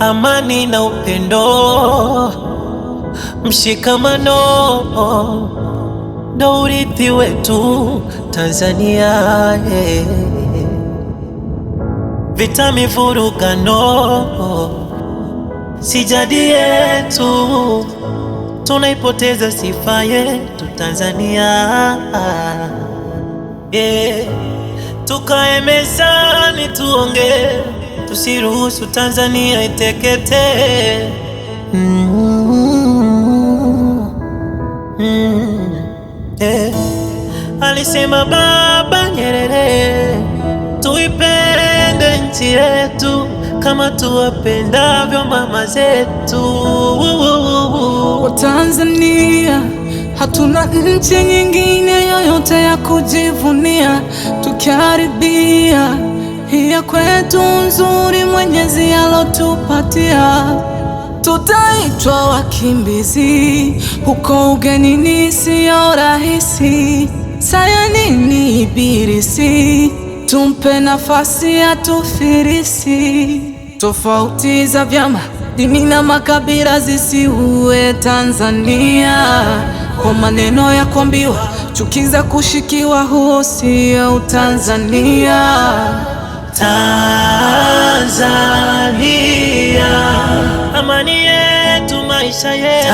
Amani na upendo, mshikamano ndo urithi wetu Tanzania, eh. Vita, mivurugano si jadi yetu, tunaipoteza sifa yetu Tanzania, yeah. Tukae mezani tuongee, tusiruhusu Tanzania iteketee. Mm. Mm. Eh. Alisema Baba Nyerere, tuipende nchi yetu kama tuwapendavyo mama zetu. Watanzania hatuna nchi nyingine yoyote ya kujivunia, tukiharibia hii ya kwetu nzuri Mwenyezi alotupatia, tutaitwa wakimbizi huko ugenini, siyo rahisi. Saya nini Ibilisi, tumpe nafasi atufirisi. Tofauti za vyama, dini na makabila zisiue Tanzania. Kwa maneno ya kuambiwa, chuki za kushikiwa, huo sio Utanzania. Tanzania, amani yetu, maisha yetu.